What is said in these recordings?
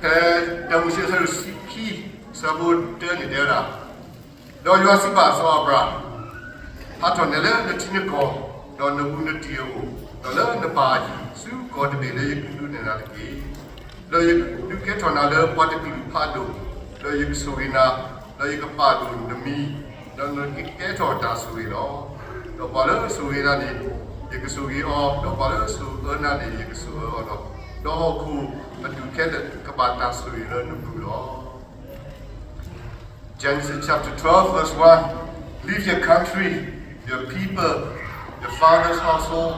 ဖဲတၢမိၤၡ့အဆၢဒိၣ်တဆံခံ အဆၢဖိတၢန့ၣ်တဲဝဲဒၣ်, ဒီးယွၤစံးဘၣ်စီၤအၤဘြၤဟၣ်, ဟးထီၣ်နဲလၢနထံနကီၢ်, ဒီးနဘူးနတံၢ်အအိၣ်, ဒီးလၢနပၢ်အဟံၣ်, ဆူကီၢ်တဘ့ၣ်လၢယကဒုးနဲၣ်နၤတက့ၢ်. ဒီးယကဒုးကဲထီၣ်နၤလၢပှၤတကလုာ်ဖးဒိၣ်, ဒီးယကဆိၣ်ဂ့ၤနၤ, ဒီးယကပာ်ဒိၣ်နမံၤ, ဒီးနကကဲထီၣ်တၢ်ဆိၣ်ဂ့ၤလီၤ. ဒီးပှၤလၢအဆိၣ်ဂ့ၤနၤန့ၣ် ယကဆိၣ်ဂ့ၤအီၤ, ဒီးပှၤလၢအဆိၣ်အၢနၤန့ၣ် ယကဆိၣ်အၢအီၤလီၤ. ဒီးဟီၣ်ခိၣ်အဒုးကဲထီၣ်ကဘၣ်တၢ်ဆိၣ်ဂ့ၤလၢနပူၤလီၤ. Genesis chapter twelve, verse one. Leave your country, your people, your father's household,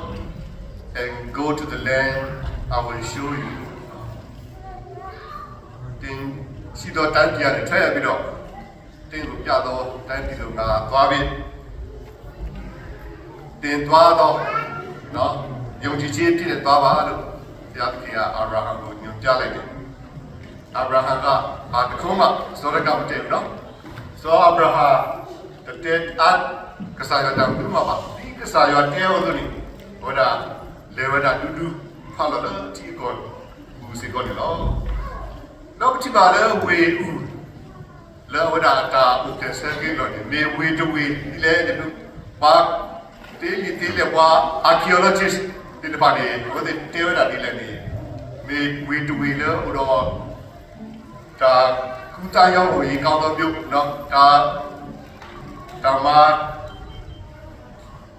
and go to the land I will show you. တင်ရှိသောတိုင်းပြည်ကနေ ထွက်ပြီးတော့ သင့်ကိုပြသောတိုင်းပြည်သို့ ငါသွားမည်. သင်သွားသော နော် ယုံကြည်ခြင်းအပြည့်နဲ့သွားပါလို့ ဘုရားသခင်က အာဗြဟံကို ညွှန်ကြားလိုက်တယ်. အာဗြဟံက ဘာတစ်ခုမှ စောဒကမတက်ဘူးနော်. စီၤအၤဘြၤဟၣ် တတဲအါ ကစၢ်ယွၤတၢ်မနုၤမးဘၣ်. ဒ်ကစၢ်ယွၤတဲအီၤအသိးန့ၣ် အဝဲဒၣ် လဲၤဝဲဒၣ်ဒူဒူ ဖးလီၤလၢထံအကီၢ်ပူၤစ့ၢ်ကီးန့ၣ်လီၤ. ဒီးပထံၣ်ဘၣ်လၢဝ့ၢ်အူၣ် လၢအဝဲဒၣ်အတၢ်အိၣ်ဖျဲၣ်ဆၢက့ၤလီၤန့ၣ် မ့ၢ်ဝ့ၢ်တဝ့ၢ်ဒ်လဲၣ်န့ၣ် ပှၤသ့လံာ်သ့လဲၢ် ပှၤ archaeologist သ့ၣ်တဖၣ်န့ၣ် အဝဲသ့ၣ်တဲဝဲဒၣ်ဒ်လဲၣ်န့ၣ် မ့ၢ်ဝ့ၢ်တဝ့ၢ်လၢအိၣ်ဒီး တၢ်ကူသါယီအိၣ်အံၤ ကောင်းသောမြို့ တၢ် တၢ်မၤ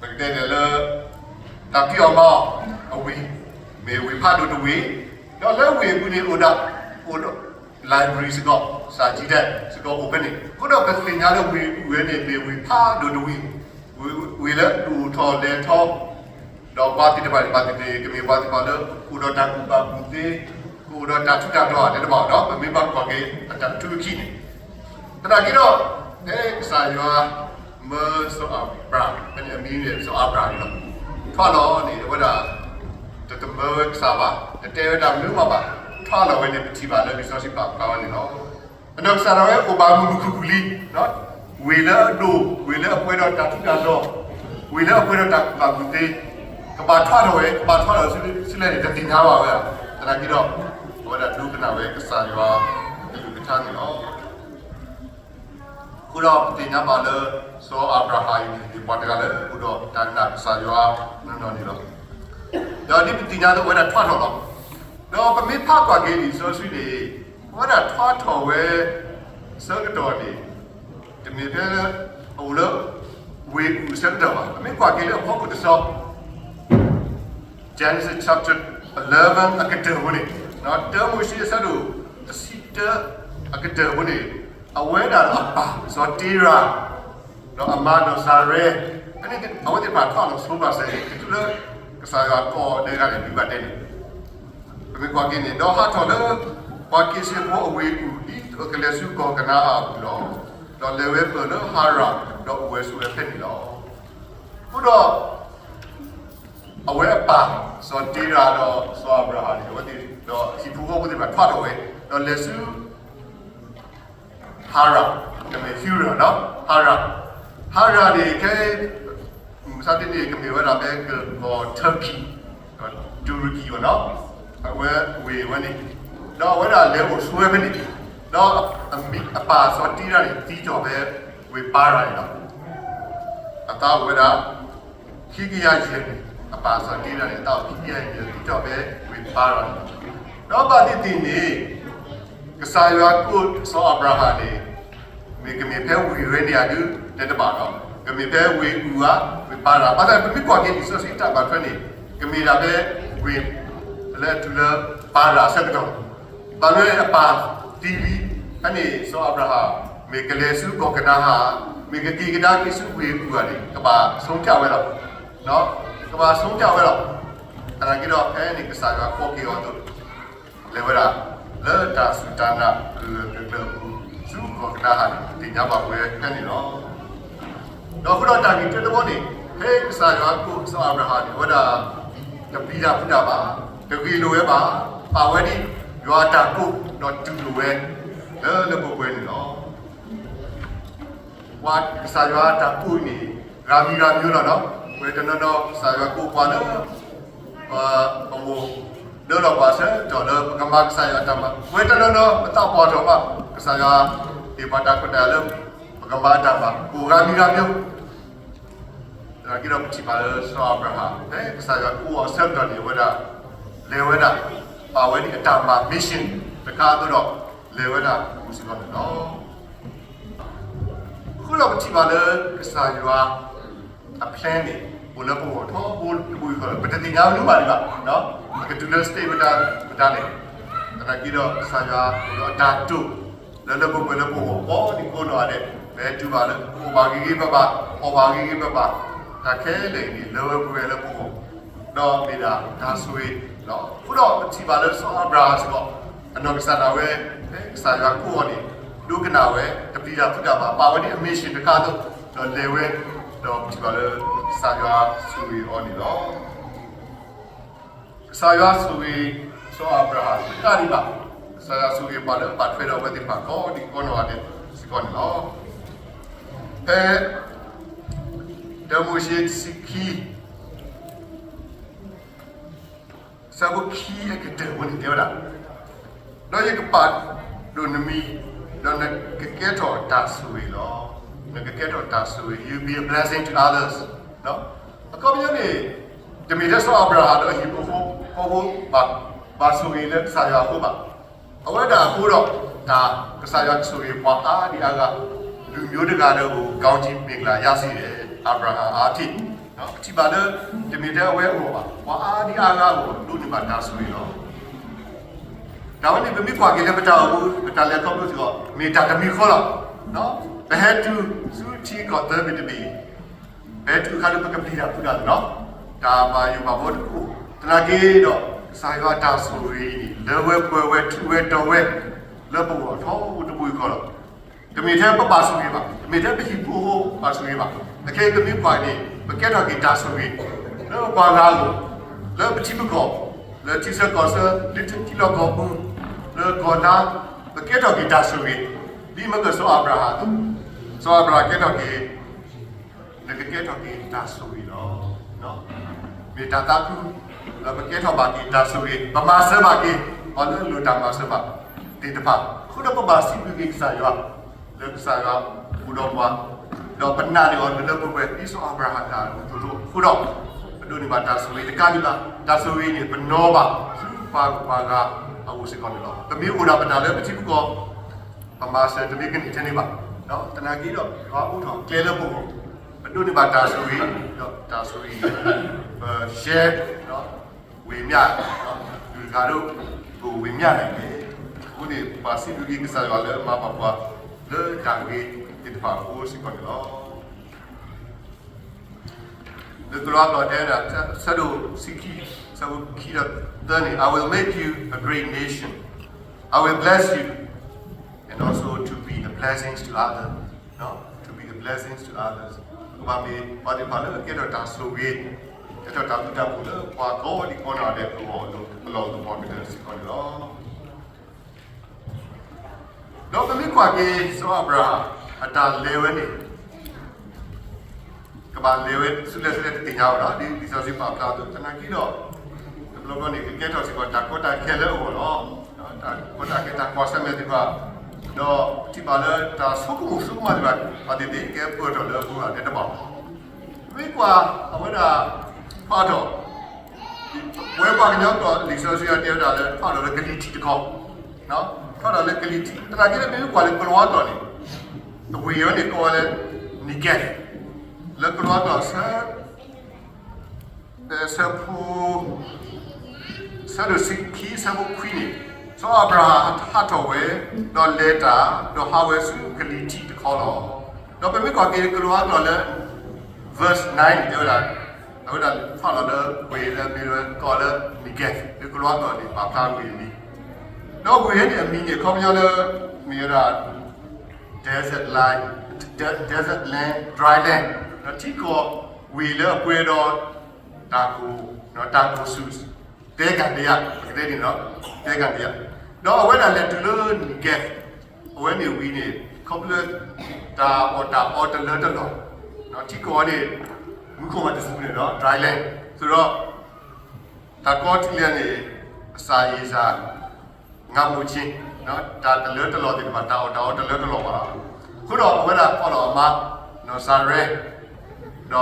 ပကတဲဒ်လဲၣ်လၢ တၢ်ဖံးအီၣ်မၤအီၣ်အဝ့ၢ် မ့ၢ်ဝ့ၢ်ဖးဒိၣ်တဝ့ၢ်, ဒီးလၢဝ့ၢ်အပူၤန့ၣ်အိၣ်ဒၣ် အိၣ်ဒီး library စ့ၢ်ကီး စာကြည့်တိုက် စ့ၢ်ကီးအိၣ်ဖဲန့ၣ်. အဃိဒီးပသ့ၣ်ညါလၢဝ့ၢ်အူၣ်ဝဲန့ၣ် မ့ၢ်ဝ့ၢ်ဖးဒိၣ်တဝ့ၢ်, ဝ့ၢ်လၢဒိၣ်ထီၣ်လဲၤထီၣ် ဒီးပှၤသ့ၣ်တဖၣ်န့ၣ် ဘၣ်သ့ၣ်သ့ၣ် ကမ့ၢ်ပှၤသ့ၣ်တဖၣ်လၢ ကအိၣ်ဒီးတၢ်ကူၣ်ဘၣ်ကူၣ်သ့, ကအိၣ်ဒီးတၢ်ထူးတၢ်တီၤဧါ တဲတဘၣ်ဒီး ပမ့ၢ်ဘၣ်ကွၢ်က့ၤအတၢ်ထူးအခံန့ၣ် သနာ်က့ဒီး ဖဲကစၢ်ယွၤမၢစီၤအၤဘြၤဟၣ် ဖဲန့ၣ်အမံၤန့ၣ် စီၤအၤဘြၤဟၣ်န့ၣ်လီၤ. ထွးလီၤန့ၣ် အဝဲဒၣ် တတမၢဝဲကစၢ်ဘၣ်, တတဲဝဲဒၣ်မနုၤမးဘၣ်, ထွးလီၤဝဲန့ၣ် ပထံၣ်ဘၣ်လၢလံာ်စီဆှံပာ်ဖျါဝဲန့ၣ်လီၤ. အနီၢ်ကစၢ်ဒၣ်ဝဲအိၣ်ဘၣ်မုာ်မုာ်ခုၣ်ခုၣ်လံ, ဝ့ၢ်လၢအဒိၣ်, ဝ့ၢ်လၢအပှဲၤဒီးတၢ်ထူးတၢ်တီၤ, ဝ့ၢ်လၢအပှဲၤဒီးတၢ်ကူၣ်ဘၣ်ကူၣ်သ့, ကဘၣ်ထွးထီၣ်ဝဲ, ကဘၣ်ထွးထီၣ်ဆူလဲၣ်န့ၣ် တသ့ၣ်ညါဘၣ်ဝဲဧါ. သနာ်က့ဒီး အဝဲဒၣ်ဒိကနၣ်ဝဲကစၢ်ယွၤအကလုၢ်ကထါန့ၣ်လီၤ. အဃိဒီးပသ့ၣ်ညါဘၣ်လၢ စီၤအၤဘြၤဟၣ်အံၤန့ၣ် မ့ၢ်ပှၤတဂၤလၢအိၣ်ဒီးတၢ်နာ်ကစၢ်ယွၤနီၢ်နီၢ်န့ၣ်လီၤ. ဒီးဒ်ပသ့ၣ်ညါအသိး အဝဲဒၣ်ထွးထီၣ်လီၤ. ဒီးပမ့ၢ်ဖးကွၢ်က့ၤလံာ်စီဆှံန့ၣ် အဝဲဒၣ်ထွးထီၣ်ဝဲအဆၢကတီၢ်န့ၣ် တမ့ၢ်ဖဲလၢ အအိၣ်လၢ ဝ့ၢ်အူၣ်အဆၢကတီၢ်ဘၣ်. ပမ့ၢ်ကွၢ်က့ၤလၢအဖီခိၣ်တဆီ Genesis chapter eleven အကတၢၢ်ပူၤန့ၣ်, တၢမိၤၡ့အဆၢဒိၣ်တဆံတၢအကတၢၢ်ပူၤန့ၣ်, အဝဲဒၣ်ဒီးအပၢ်စီၤတ့ရၤ, ဒီးအမါဒီးစၤရဲ, ဖဲန့ၣ်အဝဲသ့ၣ်တဖၣ်ထွးလီၤဆိပာ်စၢၤန့ၣ် တုၤလၢကစၢ်ယွၤကိးအီၤဒဲးဂၤန့ၣ် ဒုးဘၣ်တဲန့ၣ် ပမ့ၢ်ကွၢ်က့ၤန့ၣ်, ဒီးဟးထီၣ်လၢ ပှၤကံးစ့ဖိအဝ့ၢ်အူၣ် ဒ်သိးကလဲၤဆူကီၢ်ကနၤအၣ်အပူၤလီၤ. ဒီးလဲၤဝဲပၢၢ်လၢဟၤရၣ်, ဒီးအိၣ်ဝဲဆိးဝဲဖဲန့ၣ်လီၤ. အဃိဒီး အဝဲအပၢ် စီၤတ့ရၤဒီးစီၤအၤဘြၤဟၣ်န့ၣ် အဝဲသ့ၣ်ဒီးဟံၣ်ဖိဃီဖိသ့ၣ်တဖၣ် ထွးထီၣ်ဝဲ, ဒီးလဲၤဆူ ဟၤရၣ်, ကမ့ၢ် Haran နီၤ, ဟၤရၣ်, ဟၤရၣ်န့ၣ် ခဲ မုၢ်မဆါတနံၤန့ၣ် ကမ့ၢ်ဝဲဒၣ်ဖဲကီၢ် Turkey, Turkey ဘၣ်နီၤ, အဝဲဝ့ၢ်ဝဲန့ၣ်, ဒီးအဝဲဒၣ်လဲၤအိၣ်ဆိးဝဲဖဲန့ၣ်, ဒီးအပၢ်စီၤတ့ရၤန့ၣ် သံထီၣ်ဖဲဝ့ၢ်ပၤရၤန့ၣ်လီၤ. အသးအိၣ်ဝဲဒၣ် ခံကယၤယဲၢ်န့ၣ်, အပၢ်စီၤတ့ရၤန့ၣ် အသးအိၣ်ခံကယၤယဲၢ် သံထီၣ်ဖဲဝ့ၢ်ပၤရၤန့ၣ်လီၤ. ဒီးဘၣ်သ့ၣ်သ့ၣ်န့ၣ် ကစၢ်ယွၤကိးစီၤအၤဘြၤဟၣ်န့ၣ် မ့ၢ်ကမ့ၢ်ဖဲဝ့ၢ်ဝဲန့ၣ်ဧါဒုး တဲတဘၣ်ဒီး ကမ့ၢ်ဖဲဝ့ၢ်အူၣ်ဧါ, ဝ့ၢ်ပၤရၤ, ဘၣ်ဆၣ်န့ၣ် ပမ့ၢ်ကွၢ်က့ၤလံာ်စီဆှံတၢ်ဘၣ်ထွဲန့ၣ် ကမ့ၢ်ဒၣ်ဖဲဝ့ၢ်လၢအတုၤလၢပၤရၤအဆၢကတီၢ်, ဘၣ်မနုၤအပၢ်သံလံ, ဖဲန့ၣ်စီၤအၤဘြၤဟၣ် မ့ၢ်ကလဲၤဆူကီၢ်ကနၤဧၣ်, မ့ၢ်ကက့ၤကဒါက့ၤဆူဝ့ၢ်အူၣ်ဧါန့ၣ် ကဘၣ်ဆိကမိၣ်ဝဲလီၤ, ကဘၣ်ဆိကမိၣ်ဝဲလီၤ. သနာ်က့ဒီး ဖဲန့ၣ်ကစၢ်ယွၤကိးက့ၤအီၤအသိး လဲၤဝဲဒၣ် လၢတၢ်စူၢ်တၢ်နာ် ကကျၢၤကကျၢၤအပူၤ ဆူကီၢ်ကနၤဧၣ်န့ၣ် သ့ၣ်ညါဘၣ်ပဝဲဖဲန့ၣ်လီၤ. ဒီးအဃိဒီးတၢ်ဂ့ၢ်တၢတဘီန့ၣ် ဖဲကစၢ်ယွၤကိးစီၤအၤဘြၤဟၣ်န့ၣ် အဝဲဒၣ် တပျံၤတၢ်ဖုးတၢ်ဘၣ်, တဂ့ၢ်လိာ်ဝဲဘၣ်, ပာ်ဝဲဒ်ယွၤအတၢ်ကိး ဒီးတူၢ်လိာ်ဝဲ လၢလၢပှဲၤပှဲၤန့ၣ်လီၤ. ပှၤကစၢ်ယွၤအတၢ်ကိးအံၤန့ၣ် ဂၤမံၤဂၤမံၤလီၤနီၤ. ပှၤတနီၤနီၤ ကစၢ်ယွၤကိးပှၤလၢ ပမိၢ်ဒၢ လၢလီၤပှၤဆၢကတီၢ်လၢပကမၤကစၢ်ယွၤအတၢ်မၤ ဝဲတနီၤနီၤ ပသးပှၢ်ထီၣ်ဘၣ် ကစၢ်ယွၤဟ့ၣ်ပှၤတၢ်ခွဲးတၢ်ယာ်လၢ ပကမၤအတၢ်မၤ ကိၣ်ဂၤမံၤဂၤမံၤ သနာ်က့ဒီးပထံၣ်ဘၣ်လၢစီၤအၤဘြၤဟၣ် ဖဲကစၢ်ယွၤကိးအီၤအဆၢကတီၢ်န့ၣ် အဝဲဒၣ် လဲၤဝဲဒၣ် ပာ်ဝဲဒၣ်အတၢ်မၤ mission တခါအသိးဒီး လဲၤဝဲဒၣ်အပူၤစ့ၢ်ကီးန့ၣ်လီၤ. အဃိဒီးပထံၣ်ဘၣ်လၢကစၢ်ယွၤအ plan န့ၣ် အိၣ်လၢပဂီၢ်ထီဘိတဘိယူၢ်ဃီလီၤ. ပတသ့ၣ်ညါမနုၤဘၣ်ဒံးဘၣ်, ပကတုၤလၢ stage မတၤမတၤန့ၣ်, သနာ်က့ဒီးကစၢ်ယွၤအိၣ်ဒီးအတၢ်တိာ် လၢလၢပှဲၤပှဲၤလၢပဂီၢ် ကိးဒံကိးနီၢ်ဂၤဒဲး, ပဟဲတုၤဘၣ်လၢ ပအိၣ်ဘၣ်ဂ့ၤဂ့ၤဘၣ်ဘၣ်, အီၣ်ဘၣ်ဂ့ၤဂ့ၤဘၣ်ဘၣ်, တၢ်ခဲလၢာ်အံၤန့ၣ် လၢဝဲပှဲၤဝဲလၢပဂီၢ်, ဒီးမ့ၢ်ဒၣ်တၢ်ဆိၣ်ဂ့ၤလီၤ. အဃိဒီးပထံၣ်ဘၣ်လၢစီၤအၤဘြၤဟၣ်စ့ၢ်ကီး အနီၢ်ကစၢ်ဒၣ်ဝဲ ဖဲကစၢ်ယွၤကိးအီၤန့ၣ် ဒိကနၣ်ဝဲ တပျံၤတၢ်ဖုးတၢ်ဘၣ်, ပာ်ဝဲဒ်အ mission တခါအသိး ဒီးလဲၤဝဲ, ဒီးပထံၣ်ဘၣ်လၢ ကစၢ်ယွၤဆိၣ်ဂ့ၤအီၤန့ၣ်လီၤ. ကစၢ်ယွၤဆိၣ်ဂ့ၤစီၤအၤဘြၤဟၣ်တကးဒံးဘၣ်, ကစၢ်ယွၤဆိၣ်ဂ့ၤပှၤလၢအဘၣ်ထွဲဒီးအဝဲသ့ၣ်တဖၣ်ကိးဒံကိးနီၢ်ဂၤဒဲးစ့ၢ်ကီးန့ၣ်လီၤ. ဖဲ တၢမိၤၡ့တဆံခံ ဆၢဖိခံအကတၢၢ်အပူၤန့ၣ်တဲဝဲဒၣ်, ဒီးယကပာ်ဒိၣ်နမံၤ, ဒီးနကကဲထီၣ်တၢ်ဆိၣ်ဂ့ၤလီၤ. နကကဲထီၣ်တၢ်ဆိၣ်ဂ့ၤ, you'll be a blessing to others. အခီပညီန့ၣ် တမ့ၢ်ထဲစီၤအၤဘြၤဟၣ်ဒီးအဟံၣ်ဖိဃီဖိ ဘၣ်ဆိၣ်ဂ့ၤလၢကစၢ်ယွၤအဃိဘၣ်. အဝဲဒၣ်အဃိဒီး တၢ်ကစၢ်ယွၤကဆိၣ်ဂ့ၤပှၤအါဒံအါဂၤ, လူမျိုးတဂၤဒီး ကောင်းကြီးမင်္ဂလာရစေတယ်, အၤဘြၤဟၣ်အါထံၣ်, ပထံၣ်ဘၣ်လၢ တမ့ၢ်ထဲအဝဲအဂီၢ်ဘၣ်, ပှၤအါဒံအါဂၤအဂီၢ် ဒိးန့ၢ်ဘၣ်တၢ်ဆိၣ်ဂ့ၤလီၤ. တၢ်ဝဲန့ၣ် ပမ့ၢ်ကွၢ်က့ၤလၢပတၢ်အိၣ်မူ ပတၢ်လဲၤခီဖျိစ့ၢ်ကီး မ့ၢ်တၢ်တမံၤဃီလီၤ. ပဟဲတုၤဆူထံကီၢ်သၢဘ့ၣ်တဘ့ၣ်အံၤ ပဟဲတုၤအခါဒီး ပကပျံၤတၢ်ဖုးတၢ်လီၤ. တၢ်ဘၣ်ယိၣ်ဘၣ်ဘီတအိၣ်, သနာ်က့ဒီး ကစၢ်ယွၤအတၢ်ဆိၣ်ဂ့ၤအံၤန့ၣ် လၢဝဲပှဲၤဝဲ ထူဝဲတီၤဝဲ လၢပဂီၢ်ထီဘိတဘိယူၢ်ဃီလီၤ. တမ့ၢ်ထဲပဘၣ်ဆိၣ်ဂ့ၤဘၣ်, တမ့ၢ်ထဲပဟံၣ်ဖိဃီဖိဘၣ်ဆိၣ်ဂ့ၤဘၣ်, အခဲအံၤပမ့ၢ်ကွၢ်န့ၣ် ပကဲထီၣ်က့ၤတၢ်ဆိၣ်ဂ့ၤ လၢပှၤဂၤအဂီၢ်, လၢပထံပကီၢ်, လၢထံဆၢကီၢ်ဆၢ, လၢထံလီၢ်ကီၢ်ပူၤ, လၢကီၢ်လါ, ပကဲထီၣ်က့ၤတၢ်ဆိၣ်ဂ့ၤ, ဒ်မ့ၢ်ကစီၤအၤဘြၤဟၣ်အသိး, စီၤအၤဘြၤဟၣ်ကဲထီၣ်က့ၤ နကကဲထီၣ်က့ၤတၢ်ဆိၣ်ဂ့ၤလီၤ. မ့ၢ်တၢ်သးခု လၢပကဲထီၣ်ဘၣ်က့ၤတၢ်ဆိၣ်ဂ့ၤ, ပမၤစၢၤဘၣ်က့ၤ ပှၤလၢအလိၣ်တၢ်မၤစၢၤဘၣ်သ့ၣ်တဖၣ်, အဃိဒီးပဘၣ်စံးဘျုးက့ၤကစၢ်ယွၤ လၢကစၢ်ယွၤအိၣ်ဒီးပှၤ, ဒီးပနာ်န့ၢ်အီၤလၢလၢပှဲၤပှဲၤ ဒ်စီၤအၤဘြၤဟၣ်အသိးအဃိဒီး ပဒိးန့ၢ်ဘၣ်တၢ်ဆိၣ်ဂ့ၤတကးဒံးဘၣ်, တၢ်ဆိၣ်ဂ့ၤန့ၣ် ပနီၤဘၣ်ဆူပှၤဂၤအအိၣ်စ့ၢ်ကီးန့ၣ်လီၤ. ပမ့ၢ်အိၣ်ဒၣ်ပတၢ်လၢပထံပကီၢ် ပမၤစၢၤတမ့ၢ်ကန့ၢ်ထဲန့ၣ်ဘၣ်, ဒီးသနာ်က့ဒီး ယွၤအိးထီၣ်ကျဲလၢပဂီၢ်, ပဒိးန့ၢ်ဘၣ်တၢ်ဆိၣ်ဂ့ၤ, ဒီးတၢ်ဆိၣ်ဂ့ၤန့ၣ် ပ share ဝေမျှ, ဒုၣ်တဂၤဒိၣ် ပဝေမျှန့ၣ်န့ၣ်, အဃိန့ၣ် ပှၤစံးဘျုးက့ၤကစၢ်ယွၤလၢမၤဘၣ်ပှၤ လၢတၢ်ဂ့ၤသ့ၣ်တဖၣ်အဃိစ့ၢ်ကီးန့ၣ်လီၤ. လၢကလံးကျိာ်တဲဝဲဒၣ် ဆၢဒိၣ်ဆံခံ, ဆၢဖိခံဒီးသၢန့ၣ်, I will make you a great nation, I will bless you, and also to be a blessing to others, to be a blessing to others. ကဘၣ်မ့ၢ်ပှၤသ့ၣ်တဖၣ်လၢကဲထီၣ်တၢ်ဆိၣ်ဂ့ၤ, ကဲထီၣ်တၢ်ဘျုးတၢ်ဖှိၣ်လၢပှၤကိးဒံကိးနီၢ်ဂၤဒဲးအဂီၢ် အလီၢ်အိၣ်သပှၢ်ကတၢၢ်စ့ၢ်ကီးန့ၣ်လီၤ. ဒီးပမ့ၢ်ကွၢ်က့ၤ စီၤအၤဘြၤဟၣ်အတၢ်လဲၤဝဲန့ၣ် ကဘၣ်လဲၤဝဲဆူလဲၣ်ဆူလဲၣ်တသ့ၣ်ညါဘၣ်ဒီး ဒ်လံာ်စီဆှံပာ်ဖျါအသိး သနာ်က့ဒီး တဘျီဘျီန့ၣ် ကကဲထီၣ်စ့ၢ်ကီးတၢ်ကီတၢ်ခဲလၢအဂီၢ်လီၤ. တၢ်ကီတၢ်ခဲ တၢ်ကွၢ်ဆၢၣ်မဲာ်သ့ၣ်တဖၣ်, ဒီးထံၣ်ဘၣ်လၢတၢ်ဆိကမိၣ်ဆိကမးသ့ၣ်တဖၣ် ဘၣ်သ့ၣ်သ့ၣ်ကဲပၢၢ်ထီၣ်လၢအပူၤဘၣ်တဲတဘၣ် မ့ၢ်ကွၢ်အဝဲဒၣ် ဖးထီၣ်, ပဝဲပှၤကညီကျိာ်လံာ်စီဆှံအံၤတဲဝဲဒၣ်လၢ ဖးထီၣ်လၢကလံၤထံးတခီ, ဖးထီၣ်လၢကလံၤထံး, သနာ်က့လၢမ့ၢ်ကွၢ်လၢကလံးကျိာ်န့ၣ် အဝ့ၢ်ဝဲန့ၣ်ကိးဝဲလၢ Negev, လၢကလံးကျိာ်ဆၢ ဆၢဖိ ဆၢဒိၣ်ဆံခံ ဆၢဖိခွံန့ၣ်, စီၤအၤဘြၤဟၣ်ဟးထီၣ်ဝဲ, ဒီးလဲၤတၢ်, ဒီးဟးဝဲဆူကလံၤထံးတခီလီၤ. ဒီးပမ့ၢ်ကွၢ်က့ၤကလံးကျိာ်လၢ verse nine န့ၣ် တဲဝဲဒၣ်, အဝဲဒၣ်ဖးလီၤလၢဝ့ၢ်လၢမ့ၢ်ဝဲကိးလၢ Negev လၢကလံးကျိာ်န့ၣ် ပာ်ဖျါဝ့ၢ်အမံၤ, ဒီးဝ့ၢ်န့ၣ်အမံၤန့ၣ် အခီပညီလၢ မ့ၢ်ဝဲဒၣ် desert land, desert land, dry land, ဒီးထံကီၢ်ဝ့ၢ်လၢအပှဲၤဒီး တၢ်ကိၢ်, တၢ်ကိၢ်ဆူၣ်, သဲကန္တာရ, ပကတဲန့ၣ်လီၤ, သဲကန္တာရ, ဒီးအဝဲဒၣ်လဲၤတုၤလၢ Negev, အဝဲန့ၣ်ဝံၤန့ၣ် ခီဖျိ တၢ်အီၣ်တၢ်အီတလၢတလီၢ်, ထံကီၢ်န့ၣ် မူခိၣ်မးတစူၤန့ၣ်လီၤ, dry land, ဆိုတော့ တၢ်ကီထံလဲၣ်န့ၣ် အစၢ်ယ့ၣ်စၢ် ငါးဘိးဆ့, တၢ်တလၢတလီၢ်သ့ၣ်တဖၣ် တၢ်အီၣ်တၢ်အီတလၢတလီၢ်ဘၣ်လီၤ. အဃိဒီးအဝဲဒၣ်ကိးလီၤအမါ နီၢ်စၤရဲ, ဒီး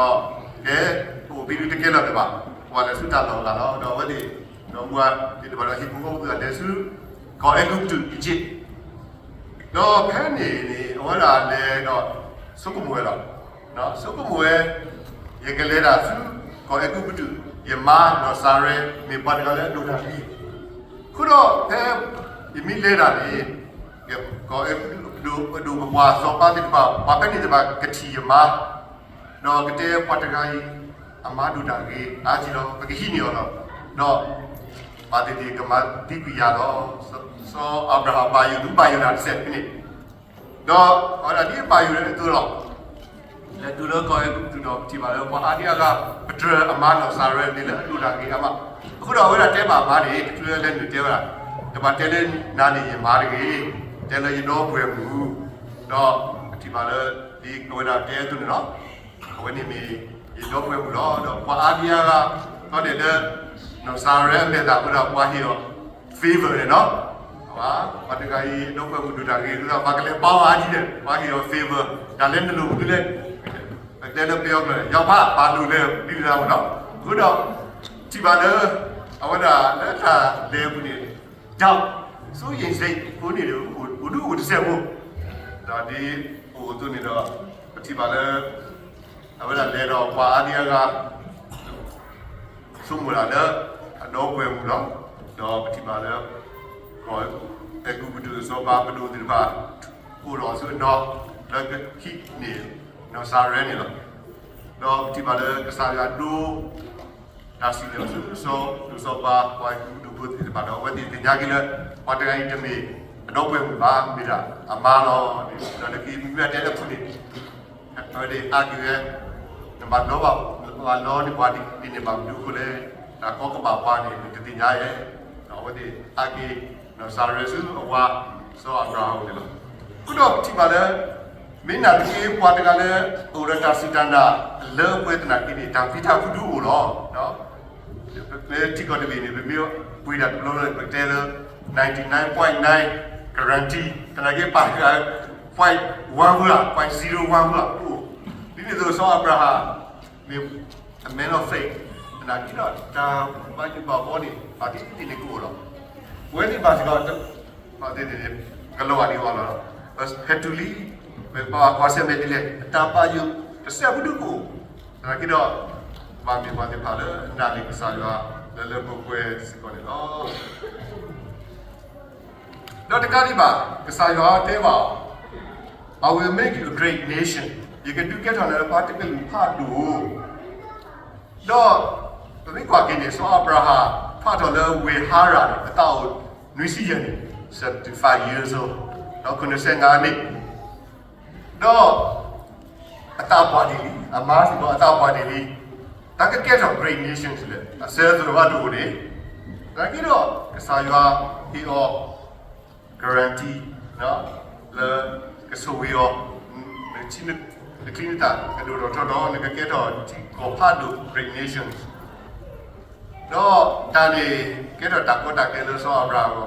ကဲ အိၣ်ဘံဒုတကဲလၢၤတဘၣ်, ပှၤလဲၤဆူတၢ်လီၢ်အဂၤလီၤ. ဒီးအဝဲသ့ၣ် ဒီးမူဝါသ့ၣ်တဖၣ်ဒီးဟံၣ်ဖိဃီဖိသ့ၣ်တဖၣ်လဲၤဆူ ကီၢ်အဲၤကူပတူး Egypt ဒီးဖဲန့ၣ်န့ၣ် အဝဲဒၣ်လဲၤဒီး ဆိကမိၣ်ဝဲလီၤ. ဆိကမိၣ်ဝဲ, ယကလဲၤဒၣ်ဆူ ကီၢ်အဲၤကူပတူး, ယမါနီၢ်စၤရဲ မ့ၢ်ပှၤတဂၤလၢအဒိၣ်တၢ်ဂ့ၤ, အဃိဒီးဖဲ ယမ့ၢ်လဲၤဒၣ်န့ၣ် ကီၢ်အဲၤကူပတူး ပဒိၣ်ပပှၢ်စီၤပၤသ့ၣ်တဖၣ် ပှၤဖဲန့ၣ်သ့ၣ်တဖၣ်ကထံၣ်ယမါ ဒီးကတဲပှၤတဂၤအံၤ အမါဒိၣ်တၢ်ဂ့ၤအါကံလီၤ, ပကဟံးန့ၢ်အီၤလီၤ. ဒီး ဘၣ်သ့ၣ်သ့ၣ်ကမၤသံကွံာ်ယၤလီၤ. စီၤအၤဘြၤဟၣ်ဘၣ်ယိၣ်ဒုးဘၣ်ယိၣ်တၢ်တစဲးဖဲန့ၣ်, ဒီးအဝဲဒၣ်ဒ်အဘၣ်ယိၣ်လၢအသိးလီၤ. လဲၤတုၤလၢကီၢ်အဲၤကူပတူးဒီး ပထံၣ်ဘၣ်လၢပှၤအါဒံအါဂၤ ပတြၢၤအမါနီၢ်စၤရဲန့ၣ်လၢအဒိၣ်တၢ်ဂ့ၤအါမး, အဃိဒီးအဝဲဒၣ်တဲဘၣ်အမါန့ၣ် တချုးလၢလဲၤနုာ်တဲဝဲဒၣ်, တဘၣ်တဲလၢနၤန့ၣ်ယမါတဂ့ၤ, တဲလၢယဒီပုၢ်ဝဲၢ်မုၣ်, ဒီးပထံၣ်ဘၣ်လၢ ဒ်အဝဲဒၣ်တဲအသိးန့ၣ်လီၤ. အဝဲန့ၣ်မ့ၢ်ယဒီပုၢ်ဝဲၢ်မုၣ်လီၤ. ဒီးပှၤအါဒံအါဂၤ ဒီးန့ၣ်လၢ နီၢ်စၤရဲအမဲာ်သၣ်အဃိဒီးပှၤဟ့ၣ်အီၤ favor န့ၣ်လီၤ. ပှၤတဂၤအံၤ အဒီပုၢ်ဝဲၢ်မုၣ်ဒိၣ်တၢ်ဂ့ၤအဃိဒီး ပှၤကလဲၤပီအီၤအါဒံဒီး ပှၤဟ့ၣ်အီၤ favor, တၢ်လၢနလိၣ်မနုၤလဲၣ်, ပတဲလၢပယီၤကျိာ်န့ၣ် ယီၤဖး ပာ်လိာ်လဲၣ် ဒ်န့ၣ်လီၤမ့ၢ်နီၤ. အဃိဒီး ထံၣ်ဘၣ်လၢ အဝဲဒၣ်လၢတၢ်လဲၤအပူၤန့ၣ် ဒီး စိယ့ၣ်စိအဃိန့ၣ်ဒီး အိၣ်ဒုးအိၣ်တစဲးဖိ, ဒီးဒ်အိၣ်အသိးန့ၣ်ဒီး ပထံၣ်ဘၣ်လၢ အဝဲဒၣ်လဲၤဒီးပှၤအါဒံအါဂၤ ဆိကမိၣ်ဒၣ်လၢ အဒီပုၢ်ဝဲၢ်မုၣ်လီၤ. ဒီးပထံၣ်ဘၣ်လၢ ကီၢ်အဲၤကူပတူးစီၤပၤပဒိၣ်သ့ၣ်တဖၣ် အိၣ်လီၤဆူအဒီ လၢကဟံးန့ၢ် နီၢ်စၤရဲန့ၣ်လီၤ. ဒီးပထံၣ်ဘၣ်လၢကစၢ်ယွၤဒိ တၢ်စံၣ်ညီၣ်ဆူစီၤ ဒိၣ်စီၤပၤ ပှၤအဲၤကူပတူးဖိသ့ၣ်တဖၣ်ဒီး အဝဲသ့ၣ်သ့ၣ်ညါက့ၤလၢ ပှၤတဂၤအံၤတမ့ၢ်အဒီပုၢ်ဝဲၢ်မုၣ်ဘၣ်, မ့ၢ်ဒၣ်အမါလီၤ. ဒီးလၢခံမ့ၢ်ဝဲတဲလၢအပူၤန့ၣ် အဝဲသ့ၣ်အါက့ၤဝဲ, နဘၣ်လီဘၣ် ပှၤလီန့ၢ်ပှၤဒ်န့ၣ်ဘၣ်မနုၤအဃိလဲၣ်, တၢ်ကီကဘၣ်ပှၤန့ၣ် နတသ့ၣ်ညါဧါ. ဒီးအဝဲသ့ၣ်အါက့ၤ နီၢ်စၤရဲဆူအဝၤ စီၤအၤဘြၤဟၣ်အအိၣ်န့ၣ်လီၤ. အဃိဒီးပထံၣ်ဘၣ်လၢ မ့ၢ်နာ်သက့ ပှၤတဂၤလၢ အိၣ်ဒီးတၢ်စူၢ်တၢ်နာ်လၢအပှဲၤသနာ်က့န့ၣ် တၢ်သံတၢ်ဖုဒုးအိၣ်လီၤ. လၢထံကီၢ်တဘ့ၣ်န့ၣ် ပမ့ၢ်ကွၢ်တၢ်တဘျီလၢ ပကတဲလၢ ninety nine point nine guarantee သနာ်က့ ပာ်တဂၤ point one ဖိလၢ point zero one ဖိလၢ အိၣ်. ဒ်န့ၣ်အသိး စီၤအၤဘြၤဟၣ် မ့ၢ် a man of faith သနာ်က့ဒီး တၢ်ဘၣ်ယိၣ်ဘၣ်ဘီန့ၣ် ဘၣ်သ့ၣ်သ့ၣ်န့ၣ်ကအိၣ်လီၤ. ပဝဲသ့ၣ်ဘၣ်စ့ၢ်ကီး ဘၣ်သ့ၣ်သ့ၣ်န့ၣ် ကလီၤဂာ်ဒံးအီၤလီၤ. ဟဲတုၤလံ မ့ၢ်ပဘၣ်ကွၢ်ဆၢၣ်မဲာ်ဒ်လဲၣ် အတၢ်ဘၣ်ယိၣ်တစဲးဖိဒုကအိၣ်, သနာ်က့ဒီး ဘၣ်မ့ၢ်ပှၤသ့ၣ်တဖၣ်လၢအနာ်န့ၢ်ကစၢ်ယွၤ လၢလၢပှဲၤပှဲၤစ့ၢ်ကီးန့ၣ်လီၤ. ဒီးတကးဒံးဘၣ် ကစၢ်ယွၤတဲဘၣ်အီၤ, I will make you a great nation, ယကဒုးကဲထီၣ်နၤလၢပှၤတကလုာ်ဖးဒိၣ်, ဒီး ပမ့ၢ်ကွၢ်က့ၤန့ၣ် စီၤအၤဘြၤဟၣ် ဖးထီၣ်လၢဝ့ၢ်ဟၤရၣ်န့ၣ် အသးအိၣ်နွံဆံယဲၢ်နံၣ်, seventy five years old, ဒီးခွံနံၣ်ဆံနွံနံၣ်, ဒီး အသးပှၢ်ဒံးလံ, အမါစ့ၢ်ကီးအသးပှၢ်ဒံးလံ, တၢ်ကကဲထီၣ် great nation လၢ အစၢၤသရိာ်ဘၣ်တအိၣ်န့ၣ်, သနာ်က့ဒီး ကစၢ်ယွၤဟ့ၣ်အီၤ guarantee လၢကဆိၣ်ဂ့ၤအီၤ, နချံနသၣ်ကဒိၣ်ထီၣ်ထီထီၣ် နကကဲထီၣ်ထံကီၢ်ဖးဒိၣ် great nation, ဒီးတၢ်န့ၣ်ကဲထီၣ်တၢ်ကီတၢ်ခဲလၢစီၤအၤဘြၤဟၣ်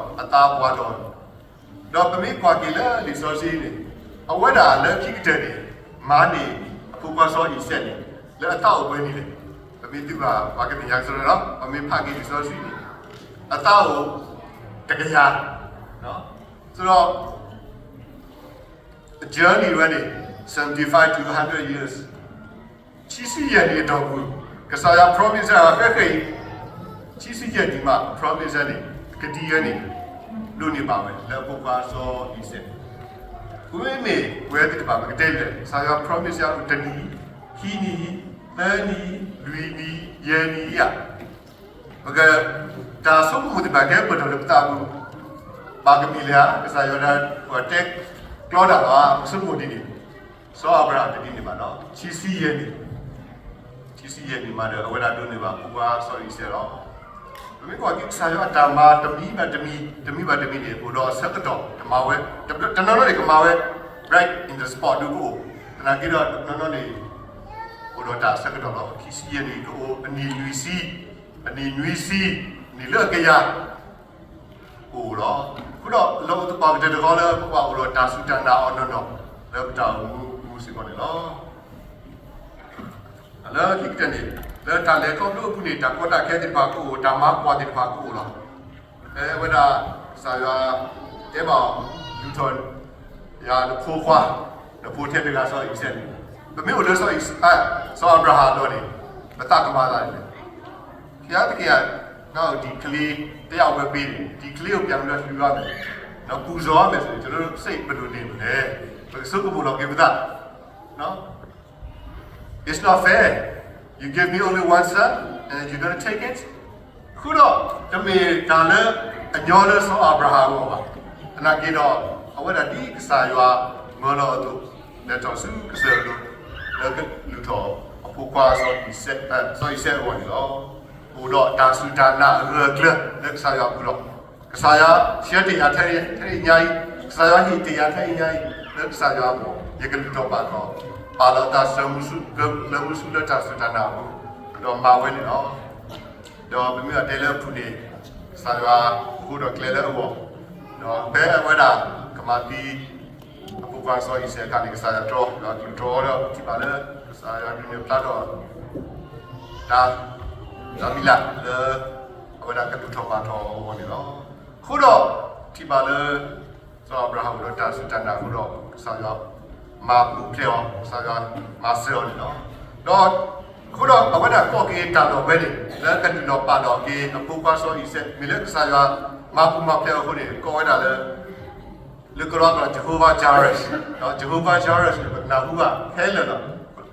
အဂီၢ် စီၤဒီးအသးပှၢ်ထီၣ် ဒီးပမ့ၢ်ကွၢ်က့ၤလၢလံာ်စီဆှံန့ၣ်, အဝဲဒၣ်လၢခံကတၢၢ်န့ၣ် မၤန့ၢ်အဖိခွါစီၤအံၤစဲးန့ၣ် လၢအသးအိၣ်ပှဲၤနံၣ်လဲၣ်, ပမ့ၢ်သုဘၣ်ပှၤကသ့ၣ်ညါကစီဒီလီၤ, ပမ့ၢ်ဖးက့ၤလံာ်စီဆှံန့ၣ် အသးအိၣ်တကယၤ, ဆိုတော့ အ journey ဝဲန့ၣ် seventy five to hundred years, ခံဆံယဲၢ်နံၣ်အတီၢ်ပူၤ, ကစၢ်ယွၤ promise အီၤဃဲဃဲအံၤ, ခံဆံယဲၢ်နံၣ်မး promise န့ၣ် ကဒံဝဲန့ၣ် ဒိးန့ၢ်ဘၣ်ဝဲလၢအဖိခွါစီၤအံၤစဲး, မ့မ့ၢ်ပဝဲသ့ၣ်တဖၣ် ပကတဲလဲၣ်, ကစၢ်ယွၤ promise အိၣ်တနံၣ်, ခံနံၣ်, သၢနံၣ်, လွံၢ်နံၣ်, ယဲၢ်နံၣ်ဧါ, ပက တၢ်ဆိကမိၣ်သ့ၣ်တဖၣ်ကဲပၢၢ်ထီၣ်လၢပသးပူၤ, ဘၣ်ကမ့ၢ်လဲၣ်ဧါ, ကစၢ်ယွၤဒၣ်ပှၤတဲကျီတၢ်လီၤဧါ, ပဆိကမိၣ်ဒ်န့ၣ်, စီၤအၤဘြၤဟၣ်တဒ်န့ၣ်ဘၣ်ဒီး ခံဆံယဲၢ်နံၣ်, ခံဆံယဲၢ်နံၣ်မးဒီး အဝဲဒၣ်ဒိးန့ၢ်ဘၣ်ဖိခွါစီၤအံၤစဲးလီၤ. ပမ့ၢ်ကွၢ်က့ၤကစၢ်ယွၤအတၢ်မၤတမံၤဘၣ်တမံၤ, တမံၤဘၣ်တမံၤန့ၣ် အိၣ်ဒီးအဆၢကတီၢ်, တမၤဝဲ, တနီၤနီၤန့ၣ် ကမၤဝဲ right in the spot ဒုကအိၣ်, သနာ်က့ဒီးတနီၤနီၤန့ၣ် အိၣ်ဒီးတၢ်အဆၢကတီၢ်လီၤ. ခံဆံယဲၢ်နံၣ်ကအိၣ်, အနံၣ်လွံၢ်ဆံ, အနံၣ်နွံဆံ န့ၣ်လၢအကယၤ အိၣ်လီၤ. အဃိဒီးလီၢ်အိၣ်သပှၢ်ကတၢၢ်တခီလၢပကဘၣ်အိၣ်ဒီးတၢ်စူၢ်တၢ်နာ်အီၤနီၢ်နီၢ် လၢပတၢ်အိၣ်မူအပူၤစ့ၢ်ကီးန့ၣ်လီၤ. လၢခံကတၢၢ်န့ၣ် လၢတၢ်လဲၤခီဖျိအပူၤန့ၣ် တၢ်ကီတၢ်ခဲသ့ၣ်တဖၣ်ကအိၣ်, တၢ်မၤကွၢ်သ့ၣ်တဖၣ်ကအိၣ်လီၤ. ဖဲအဝဲဒၣ်ကစၢ်ယွၤတဲဘၣ်အီၤ လူၤထီၣ်ယၤနဖိခွါ, နဖိထဲတဂၤစီၤအံၤစဲးန့ၣ်, ပမ့ၢ်အိၣ်လၢစီၤအံၤ, စီၤအၤဘြၤဟၣ်အလီၢ်န့ၣ် ပသးကမၤသးန့ၣ်လဲၣ်. ဘုရားသခင်က ငါ့ကို ဒီကလေး တစ်ယောက်ပဲ ပေးတယ်, ဒီကလေးကို ပြန်ပြီးတော့ လှူရမယ်, နော်, ပူဇော်ရမယ်ဆိုရင် ကျွန်တော်တို့စိတ်ဘယ်လိုနေမလဲ, ပကဆိကမိၣ်လီၤက့ၤပသး, နော်. It's not fair, you give me only one son and you're gonna take it. အဃိဒီး တမ့ၢ်တၢ်လၢအညီလၢစီၤအၤဘြၤဟၣ်အဂီၢ်ဘၣ်. သနာ်က့ဒီး အဝဲဒၣ်ဒ်ကစၢ်ယွၤမၢလီၤအသိး လဲၤထီၣ်ဆူကစၢၢ်အလိၤ လၢကလူၤထီၣ်အဖိခွါစီၤအံၤစဲး, စီၤအံၤစဲးအဂီၢ်န့ၣ်လီၤ. အိၣ်ဒီးတၢ်စူၢ်တၢ်နာ်အဂၢၢ်အကျၢၤလၢကစၢ်ယွၤအပူၤလီၤ. ကစၢ်ယွၤဆှၢတ့ၢ်ယၤထဲအံၤညါအံၤ, ကစၢ်ယွၤဟ့ၣ်တ့ၢ်ယၤထဲအံၤညါအံၤ လၢကစၢ်ယွၤအပူၤ ယကလူၤထီၣ်ပာ်ထီၣ်, ပာ်လီၤသးစၢၤမုၢ်ဆူၣ်လၢမုၢ်ဆူၣ်လၢတၢ်စူၢ်တၢ်နာ်အပူၤ ဒီးမၤဝဲန့ၣ်လီၤ. ဒီးပမ့ၢ်အတဲလၢအပူၤန့ၣ် ကစၢ်ယွၤအိၣ်ဒီးကျဲလၢအဂီၢ်, ဒီးဖဲအဝဲဒၣ်ကမၤသံ အဖိခွါစီၤအံၤစဲးအခါန့ၣ် ကစၢ်ယွၤတြီ, ဒီးကလူၤထီၣ်ဒီးထံၣ်ဘၣ်လၢ ကစၢ်ယွၤဒုးနဲၣ်ဖျါထီၣ် တၢ်, တၢ်မံၤလၢ်လၢ အဝဲဒၣ်ကလူၤထီၣ်ပာ်ထီၣ်အဂီၢ်န့ၣ်လီၤ. အဃိဒီး ထံၣ်ဘၣ်လၢ စီၤအၤဘြၤဟၣ်အိၣ်ဒီးတၢ်စူၢ်တၢ်နာ်အဃိဒီး ကစၢ်ယွၤမၤပူၤဖျဲးအီၤ, ကစၢ်ယွၤမၤစၢၤအီၤန့ၣ်လီၤ. ဒီး အဃိဒီးအဝဲဒၣ်ကိးက့ၤတၢ်လီၢ်ဝဲန့ၣ် လၢကဒုးလီၤပာ်လီၤက့ၤအဖိခွါစီၤအံၤစဲး မ့ၢ်လၢကစၢ်ယွၤမၤပူၤမၤဖျဲးအီၤအဃိန့ၣ် ကိးဝဲဒၣ်လၢ လၢကလီကီၢ် Jehovah Jireh, Jehovah Jireh န့ၣ် ပနၢ်ဟူဘၣ်ခဲလၢာ်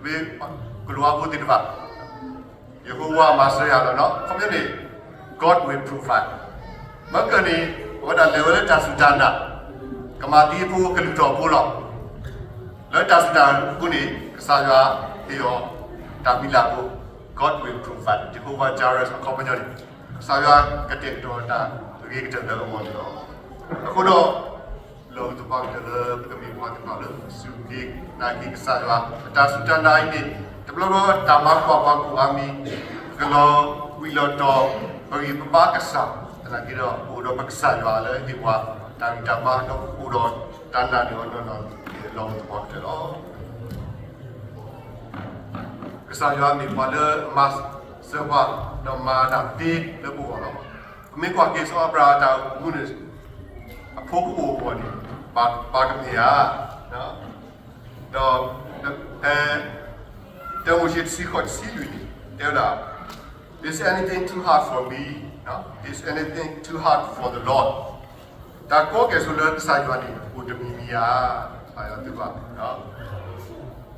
လီၤ. မ့ၢ်ကလူးဖိသ့ၣ်တဖၣ် ယဟိဝၤမၤစၢၤယၤလီၤ. ခီပညီန့ၣ် God will provide. မ့ၢ်ကန့ၣ် အဝဲဒၣ်လဲၤဝဲလၢတၢ်စူၢ်တၢ်နာ်, ကမၤသံအဖိကလူးထီၣ်အဖိလီၤ. လၢတၢ်စူၢ်တၢ်နာ်အဃိန့ၣ် ကစၢ်ယွၤဟ့ၣ်အီၤ တၢ်မံၤလၢ်ဖိ, God will provide, Jehovah Jireh အခီပညီန့ၣ် ကစၢ်ယွၤကတဲာ်ကတီၤတၢ်ဂ့ၤကတၢၢ်လၢအဂီၢ်န့ၣ်လီၤ. အဃိဒီး လီၢ်ဂံၢ်သပှၢ်ကတၢၢ်လၢပကမ့ၢ်ပှၤသ့ၣ်တဖၣ်လၢ စူၢ်က့ၤနာ်က့ၤကစၢ်ယွၤ ပတၢ်စူၢ်တၢ်နာ်အံၤန့ၣ် တဘျီဘျီတၢ်မၤကွၢ်ပှၤကိၣ်အါမံၤ, ပကလီၤဝံၤလီၤတီၤ, ပဂံၢ်ပဘါကစၢ်, သနာ်က့ဒီး ပအိၣ်ဒီးပကစၢ်ယွၤလၢဟ့ၣ်ပှၤတၢ်ဂံၢ်တၢ်ဘါ ဒီးပအိၣ်ဒီးတၢ်နာ်န့ၢ်အီၤနီၢ်နီၢ်န့ၣ် လီၢ်ဂံၢ်သပှၢ်ကတၢၢ်လီၤ. ကစၢ်ယွၤမ့ၢ်ပှၤလၢအမၤစၢၤပှၤ ဒီးမၤတၢ်သ့လၢပဂီၢ်လီၤ. ပမ့ၢ်ကွၢ်က့ၤစီၤအၤဘြၤဟၣ်အတၢ်အိၣ်မူန့ၣ် အဖိကအိၣ်အဂီၢ်န့ၣ် ပှၤကမ့ၢ်ဧါ, ဒီး ဖဲ တၢမိၤၡ့တဆံဃိးတဆံလွံၢ်န့ၣ် တဲဝဲဒၣ် Is anything too hard for me? Is anything too hard for the Lord? တၢ်ကီကဲၣ်ဆိးလၢကစၢ်ယွၤန့ၣ် အိၣ်တမံၤမံၤဧါ, ကစၢ်ယွၤသုဘၣ်,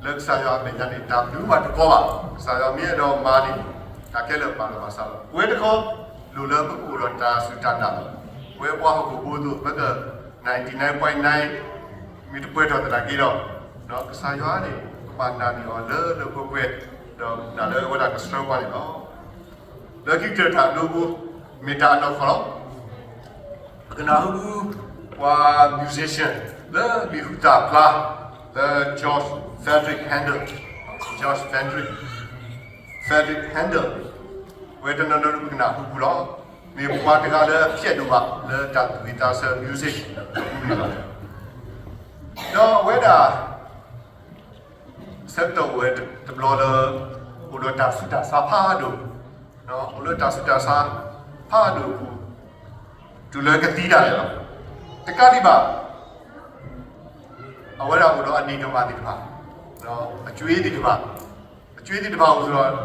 လၢကစၢ်ယွၤအမဲာ်ညါန့ၣ် တၢ်ဘျုးမးတကီဘၣ်, ကစၢ်ယွၤမ့ၢ်အဲၣ်ဒိးမၤန့ၣ် တၢ်ခဲလၢာ်ပာ်လီၤပာ်စးလီၤ. ပဝဲတခီ လိၣ်လၢပကအိၣ်ဒီးတၢ်စူၢ်တၢ်နာ်လီၤ. ပဝဲပှၤဟီၣ်ခိၣ်ဖိအသိး ပက ninety nine point nine မ့ၢ်တပှဲၤထီၣ်သနာ်က့ဒီး ကစၢ်ယွၤန့ၣ် ပဘၣ်နာ်န့ၢ်အီၤလၢလၢပှဲၤပှဲၤ ဒီးနာ်လၢအဝဲဒၣ်ကဆှၢပှၤန့ၣ်လီၤ. လၢခံကတၢၢ်တၢ်ဒိဖိ မ့ၢ်တၢ်အနီၢ်ကီၢ်လီၤ. ပကနၢ်ဟူ ပှၤ musician လၢမံၤဟူသၣ်ဖျါ လၢ George Frederick Handel, George Frederick, Frederick Handel ဝဲတနီၤနီၤပကနၢ်ဟူပူၤလီၤ. မ့ၢ်ပှၤတဂၤလၢအဖျဲးဒိၣ်မး လၢတၢ်သူၣ်ဝံၣ်သးဆၢ music အပူၤန့ၣ်လီၤ. ဒီးအဝဲဒၣ် ဆၢကတီၢ်အိၣ်ဝဲတဘျီလၢ အိၣ်ဒီးတၢ်ဆူးတၢ်ဆါဖးဒိၣ်, အိၣ်လၢတၢ်ဆူးတၢ်ဆါဖးဒိၣ်အပူၤ တုၤလၢကသံဒၣ်လဲာ်လီၤ. တကးဒံးဘၣ် အဝဲဒၣ်အိၣ်ဒီးအဒ့ၣ်ဒိၣ်မးသ့ၣ်တဖၣ်, အကွ့သ့ၣ်တဖၣ်, အကွ့သ့ၣ်တဖၣ်အိၣ်ဒီး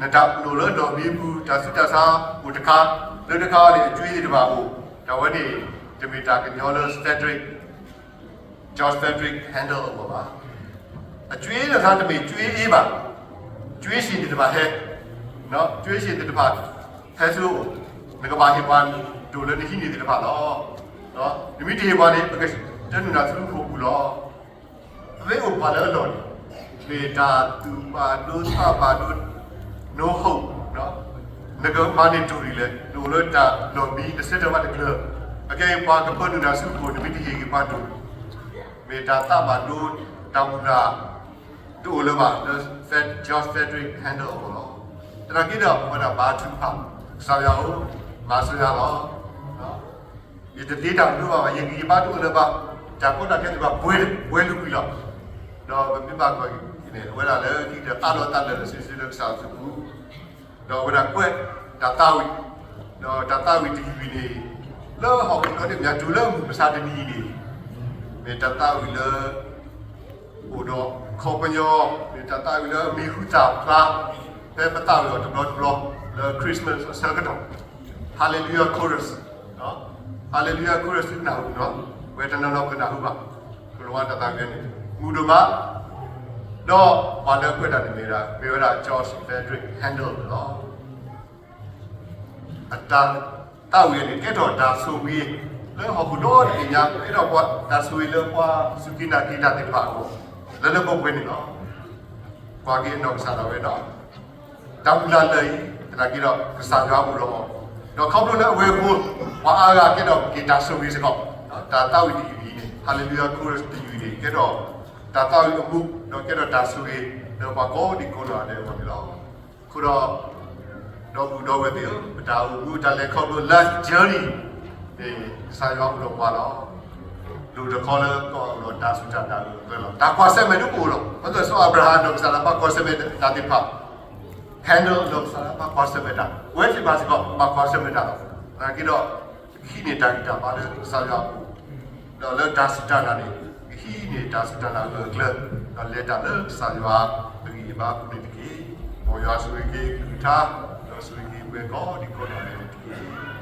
နတၢ်ပနီၣ်လၢလီၢ်မံအပူၤ တၢ်ဆူးတၢ်ဆါအိၣ်တခါ, လၢတခါန့ၣ် အကွ့သ့ၣ်တဖၣ်အိၣ်, တၢ်ဝဲန့ၣ် တမ့ၢ်တၢ်ကညီလၢ Frederick, George Frederick Handel အဂီၢ်ဘၣ်. အကွ့သ့ၣ်တဖၣ်တမ့ၢ်ကွ့အ့ဘၣ်, ကွ့ဆ့ၣ်သ့ၣ်တဖၣ်ဟဲ, ကွ့ဆ့ၣ်သ့ၣ်တဖၣ် ဟဲဆူ နကဘၣ်ဟ့ၣ်ပှၤဒိၣ်လၢနဟံးန့ၢ်သ့ၣ်တဖၣ်လီၤ. နမ့ၢ်တဟ့ၣ်ပှၤန့ၣ် ပကတနုာ်နၤဆူဃိာ်ပူၤလီၤ. ပမ့ၢ်အိၣ်ပှၤလၢအလီၢ်န့ၣ် မ့ၢ်တၢ်သူၣ်ဘၣ်ဒိသးဘၣ်ဒိ no hope, နကမၤန့ၢ်ဒိၣ်ဒ်လဲၣ်, နအိၣ်လၢတၢ်လီၢ်မံ နဆၢထၢၣ်ဘၣ်တကျၢၤ, အခဲအံၤပှၤကပၢနုာ်နၤဆူဃိာ် နမ့ၢ်တဟ့ၣ်က့ၤပှၤဒိၣ်, မ့ၢ်တၢ်သးဘၣ်ဒိ တၢ်မုၢ်လၢ် တအိၣ်လၢၤဘၣ်လၢ George Frederick Handel အဂီၢ်လီၤ. သနာ်က့ဒီး ပဝဲဒၣ်ဘါထုကဖၣ် ကစၢ်ယွၤအိၣ်, မၤစၢၤယၤလီၤ. ယတသ့တၢ်မနုၤဘၣ်ဘၣ်, ယဂံၢ်ယဘါတအိၣ်လၢၤဘၣ်, တၢ်ကီတၢ်ခဲသ့ၣ်တဖၣ်ပှဲၤ, ပှဲၤလုာ်ကွံာ်လီၤ. ဒီးပမ့ၢ်ဘၣ်ကွၢ်န့ၣ် အဝဲဒၣ်လၢခံကတၢၢ်အးလီၤတၢ်လၢာ်လၢာ်ဆ့ဆ့လၢကစၢ်အစုပူၤ, ဒီးအဝဲဒၣ်ကွဲးတၢ်သးဝံၣ်, ဒီးတၢ်သးဝံၣ်တယုၢ်န့ၣ်, လၢဟီၣ်ခိၣ်ဒီတဘ့ၣ်ညါ တုၤလၢမုၢ်မဆါတနံၤအံၤန့ၣ်, မ့ၢ်တၢ်သးဝံၣ်လၢ အိၣ်ဒီးခီပညီ, မ့ၢ်တၢ်သးဝံၣ်လၢအမံၤဟူသၣ်ဖျါ, ဖဲပသးဝံၣ်အီၤတဘျီတဘျီ, လၢ Christmas အဆၢကတီၢ်, Hallelujah Chorus, Hallelujah Chorus သုကနၢ်ဟူနီၤ, ပှၤတနီၤနီၤပကနၢ်ဟူဘၣ်, ကလၤဝါတၢ်သးဝံၣ်န့ၣ် မုာ်ဒိၣ်မး, ဒီးပှၤလၢကွဲးတၢ်န့ၣ်မ့ၢ်ဒၣ် မ့ၢ်ဝဲဒၣ် George Frideric Handel န့ၣ်လီၤ. အတၢ်သးဝံၣ်န့ၣ် ကဲထီၣ်တၢ်ဆိၣ်ဂ့ၤ လၢဟီၣ်ခိၣ်ဒီတဘ့ၣ်ညါ, ကဲထီၣ်ပှၤတၢ်ဆိၣ်ဂ့ၤလၢပှၤစူၢ်က့ၤနာ်က့ၤတၢ်သ့ၣ်တဖၣ်အဂီၢ်, လၢလၢပှဲၤပှဲၤန့ၣ်လီၤ. ကွၢ်က့ၤအနီၢ်ကစၢ်ဒၣ်ဝဲဒီး တၢ်မုၢ်လၢ်လၢာ်အံၤ သနာ်က့ဒီး ကစၢ်ယွၤအိၣ်ဒီးအီၤ, ဒီးခီဖျိလၢအဝဲအဃိ ပှၤအါဂၤကဲထီၣ်က့ၤတၢ်ဆိၣ်ဂ့ၤစ့ၢ်ကီး, တၢ်သးဝံၣ်တယုၢ်အံၤန့ၣ် Hallelujah Chorus တယုၢ်အံၤန့ၣ် ကဲထီၣ်တၢ်သးဝံၣ်အမူး ဒီးကဲထီၣ်တၢ်ဆိၣ်ဂ့ၤ လၢပှၤကိးဒံကိးနီၢ်ဂၤဒဲးအဂီၢ်န့ၣ်လီၤ. အဃိဒီး ဒီပုၢ်ဒီဝဲၢ်သ့ၣ်ဧၢ, ပတၢ်အိၣ်မူတၢ်လဲၤခီဖျိ life's journey န့ၣ် ကစၢ်ယွၤအိၣ်ဒီးပှၤလီၤ. ဒိၣ်တခီလၢကအိၣ်ဒီးတၢ်စူၢ်တၢ်နာ်အဂၢၢ်အကျၢၤလီၤ. တၢ်ကွၢ်ဆၢၣ်မဲာ်ဒၣ်တအိၣ်လီၤ. ပသ့ၣ်စီၤအၤဘြၤဟၣ် နီၢ်ကစၢ်ဒၣ်ဘၣ်ကွၢ်ဆၢၣ်မဲာ်တၢ်သ့ၣ်တဖၣ်, Handel နီၢ်ကစၢ်ဒၣ်ဘၣ်ကွၢ်ဆၢၣ်မဲာ်တၢ်, ပဝဲသ့ၣ်တဖၣ်စ့ၢ်ကီး ဘၣ်ကွၢ်ဆၢၣ်မဲာ်တၢ်လီၤ. သနာ်က့ဒီး ကဟံးန့ၢ်တၢ်ဂံၢ်တၢ်ဘါလၢကစၢ်ယွၤအပူၤ, ဒီးလၢတၢ်စူၢ်တၢ်နာ်န့ၣ် ကဟံးန့ၢ်တၢ်စူၢ်တၢ်နာ်အဂၢၢ်အကျၢၤ, ဒီးလဲၤတၢ်လၢကစၢ်ယွၤအဂံၢ်အဘါအပူၤန့ၣ်တက့ၢ်. မ်ယွၤဆိၣ်ဂ့ၤက့ၤကလုၢ်ကထါ, ဒီးဆိၣ်ဂ့ၤက့ၤပှၤကိးဒံကိးနီၢ်ဂၤဒဲးန့ၣ်တက့ၢ်.